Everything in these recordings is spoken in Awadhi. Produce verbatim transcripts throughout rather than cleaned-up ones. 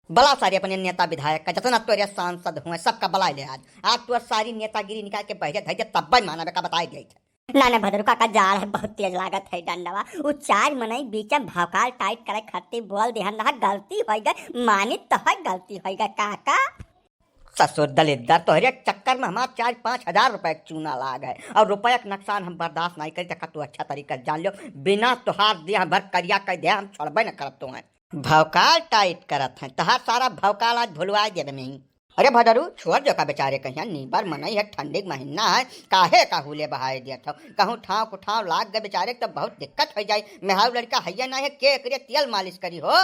बला सारे अपने नेता विधायक का, जतना तोरे सांसद हुए, सबका बला ले आज। आज तू सारी नेतागिरी निकाल के बहरे धइ दे, तब मानबे का बताए दिया। ना, ना, भदरू काका, जाड़ है, बहुत तेज लागत है डंडवा। उ चार मनई बीच में भौकाल टाइट करे खातिर बोल देहन रहा, गलती होइ गए, मानित तो है, गलती होइ गए काका। ससुर दलिद्दर, तोहरे चक्कर में हमार चार पाँच हजार रुपए के चूना लाग है, और रुपया के नुकसान हम बर्दाश्त नहीं करी। देखा, तू अच्छा तरीका से जान लियो, बिना तोहार दिया भर करिया कह दे, हम छोड़बे न करब तोहें। भौकाल टाइट करत हैं, तोहार सारा भौकाल आज भुलवाए देबे नहीं। अरे भदरू, छोड़ जो का बेचारे कहिया, नीबर मनई है, ठंडी के महीना है, काहे का हुले बहाए दिया था। कहूँ ठाव को ठाव लाग गए बेचारे के तो बहुत दिक्कत हो जाई। मेहारू लड़का हैया ना है, के एकरे तेल मालिश करी हो।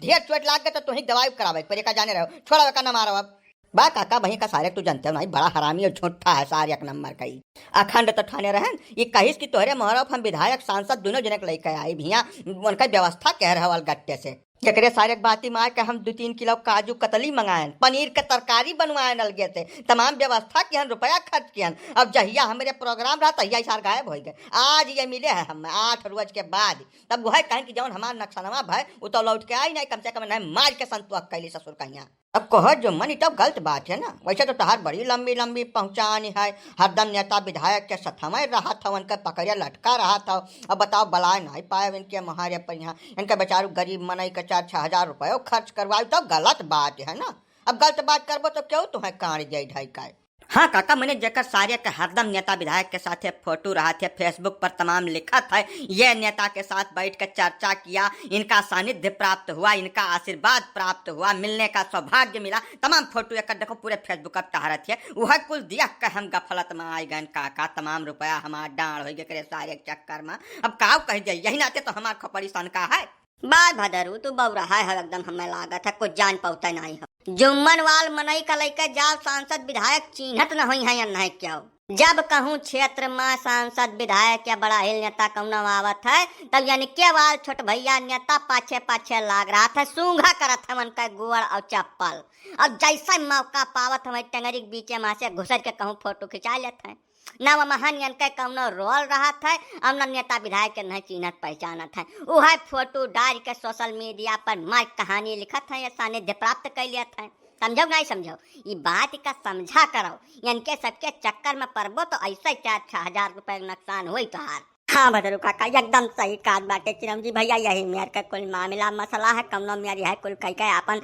ढेर चोट लाग गए तो तुही दवाई करावे, पर एका जाने रहो, छोड़ा का ना मारो अब। बा काका, वहीं का सारे तू जानते हो नहीं, बड़ा हरामी और झूठा है सारे एक नंबर का ही। अखंड तो ठाने रहन, ये कहिस कि तोहरे मोहरा हम विधायक सांसद दोनों जने के लेके आई भैया, उनका व्यवस्था कह रहल गट्टे से। एकरे सारे के बाती मार के हम दो तीन किलो काजू कतली मंगायन, पनीर के तरकारी बनवायन अलगे से, तमाम व्यवस्था किहन, रुपया खर्च किहन। अब जहिया हमरे प्रोग्राम रहा तहिया ई सार गायब हो गए। आज ये मिले है हम आठ रोज के बाद, तब वह कहें कि जौन हमार नक्सनवा भय उ तो लौट के आई नहीं, कम से कम नहीं मार के संतोष कैली ससुर कहिया। अब कहो जो मन, ई तो गलत बात है ना। वैसे तो तोहार बड़ी लंबी लंबी पहुँचानी है, हरदम नेता विधायक के सथमय रहत हव, उनके पकड़े लटका रहत हव। अब बताओ, बलाए नहीं पाए इनके महारे पर यहाँ, इनके बेचारू गरीब मनई के चार छह हजार रुपयो खर्च करवाई तो गलत बात है ना। अब गलत बात करबो तो क्यों तुम्हें कांड जाई ढाई का? हाँ काका, मने जेकर सारे के हरदम नेता विधायक के साथे फोटो रहत है, Facebook पर तमाम लिखत है, ये नेता के साथ बैठ के चर्चा किया, इनका सानिध्य प्राप्त हुआ, इनका आशीर्वाद प्राप्त हुआ, मिलने का सौभाग्य मिला, तमाम फोटो एक देखो पूरे Facebook पर टहरत है। वह कुल दिया के हम गफलत में आए गए काका, तमाम रुपया हमार डांड हो गए करे सारे के चक्कर में। अब काव कह जाए, यही नाते तो हमार खोपड़ी सनका है। बाय भदरू, तू बौराहा है एकदम, हमें लागत है कुछ जान पावते नहीं हो। जुम्मन वाल मनई का लइके जाव, सांसद विधायक चीन्हत न होई है या नहीं क्या? जब कहूँ क्षेत्र में सांसद विधायक या बड़ा हिल नेता कौनो आवत है, तब यानी के वाल छोट भैया नेता पाछे पाछे लाग रहत है, सूंघा करत है उनका गोड़ और चप्पल। और जैसे मौका पावत है वही टंगरी के बीचे में से घुसर के कहूँ फोटो खिंचा लेत है। ना वो महान यन के कौनो रोल रहत है और ना नेता विधायक के नहीं चीन्हत पहचानत है। उहे फोटो डाल के सोशल मीडिया पर मार कहानी लिखत है या सानिध्य प्राप्त कर लेत है। समझो नहीं समझो, ई बात का समझा करो। इनके सबके चक्कर में पड़बो तो ऐसे चार छह हजार रुपए के नुकसान होई तोहार। हाँ भदरू काका, एकदम सही कहत बाटे चिरंजी भैया, यही मेर के कुल मामला मसला है। कौनो मेर यह कुल कह के अपन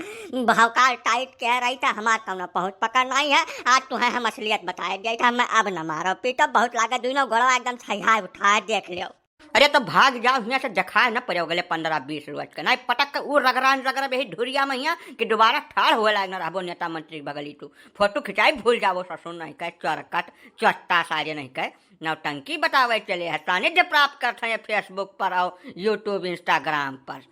भौकाल टाइट कह रही था, हमार कौनो पहुँच पकड़ नहीं है। आज तुम्हें हम असलियत बताए दिया था, मैं अब न मारो पीटो, बहुत लागे दोनों गोड़वा एकदम सही उठाए देख लियो। अरे तो भाग जाओ हियाँ से, देखाए न पड़े गले पन्द्रह बीस रोज के, नहीं पटक के ऊ रगड़ान रगड़ब यही ढुरिया में हियाँ कि दोबारा ठाड़ हुए लायक न रहबो नेता मंत्री के बगली तू। फोटो खिंचाई भूल जाओ ससुर नहीं कहे, चरकट चट्टा सारे नहीं कहे, नौटंकी बतावे चले है, सानिध्य प्राप्त करत हैं Facebook पर और YouTube, Instagram पर।